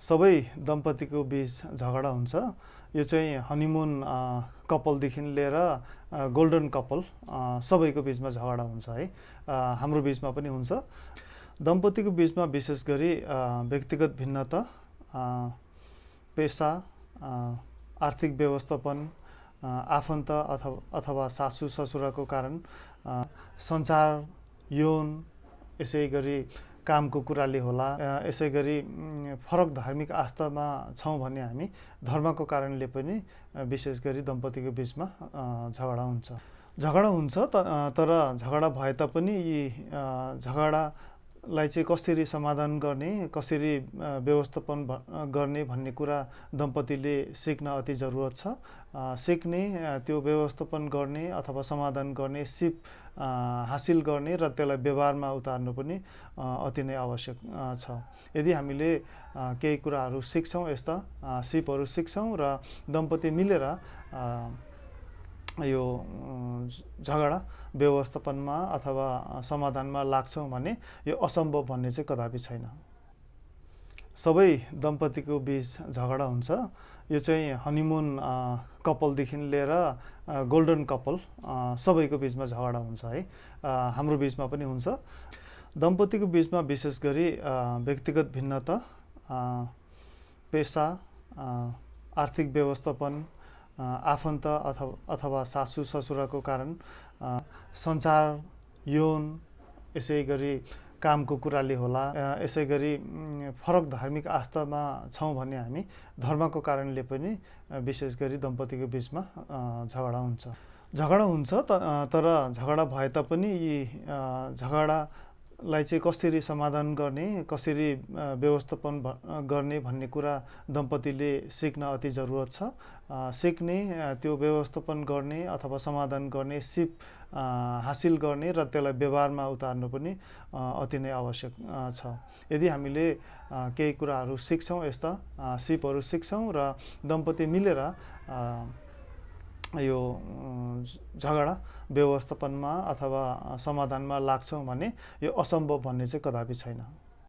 सबै दम्पतिको बीच झगडा हुन्छ। यो चाहिँ हनीमुन कपलदेखि लिएर गोल्डन कपल सबैको बीचमा झगडा हुन्छ है। हाम्रो बीचमा पनि हुन्छ। दम्पतिको बीचमा विशेष गरी व्यक्तिगत भिन्नता, पेसा, आर्थिक व्यवस्थापन, आफन्त अथवा सासू ससुराको कारण, सञ्चार, यौन, यसै गरी कामको कुराले होला, यसै गरी फरक धार्मिक आस्थामा छौँ भने हामी धर्मको कारणले पनि विशेष गरी दम्पतिको बीचमा झगडा हुन्छ। तर झगडा भए तापनि यी झगडालाई चाहिँ कसरी समाधान गर्ने, कसरी व्यवस्थापन गर्ने भन्ने कुरा दम्पतिले सिक्न अति जरुरत छ। सिक्ने, त्यो व्यवस्थापन गर्ने अथवा समाधान गर्ने सिप हासिल गर्ने र त्यसलाई व्यवहारमा उतार्नु पनि अति नै आवश्यक छ। यदि हामीले केही कुराहरू सिक्छौँ, यस्ता सिपहरू सिक्छौँ र दम्पति मिलेर यो झगडा व्यवस्थापनमा अथवा समाधानमा लाग्छौँ भने यो असम्भव भन्ने चाहिँ कदापि छैन। सबै दम्पतिको बीच झगडा हुन्छ। यो चाहिँ हनीमुन कपलदेखि लिएर गोल्डन कपल सबैको बीचमा झगडा हुन्छ है। हाम्रो बीचमा पनि हुन्छ। दम्पतिको बीचमा विशेष गरी व्यक्तिगत भिन्नता, पेसा, आर्थिक व्यवस्थापन, आफन्त अथवा सासू ससुराको कारण, सञ्चार, यौन, यसै गरी कामको कुराले होला, यसै गरी फरक धार्मिक आस्थामा छौँ भने हामी धर्मको कारणले पनि विशेष गरी दम्पतिको बीचमा झगडा हुन्छ। तर झगडा भए तापनि यी झगडालाई चाहिँ कसरी समाधान गर्ने, कसरी व्यवस्थापन गर्ने भन्ने कुरा दम्पतिले सिक्न अति जरुरत छ। सिक्ने, त्यो व्यवस्थापन गर्ने अथवा समाधान गर्ने सिप हासिल गर्ने र त्यसलाई व्यवहारमा उतार्नु पनि अति नै आवश्यक छ। यदि हामीले केही कुराहरू सिक्छौँ, यस्ता सिपहरू सिक्छौँ र दम्पति मिलेर यो झगडा व्यवस्थापनमा अथवा समाधानमा लाग्छौँ भने यो असम्भव भन्ने चाहिँ कदापि छैन।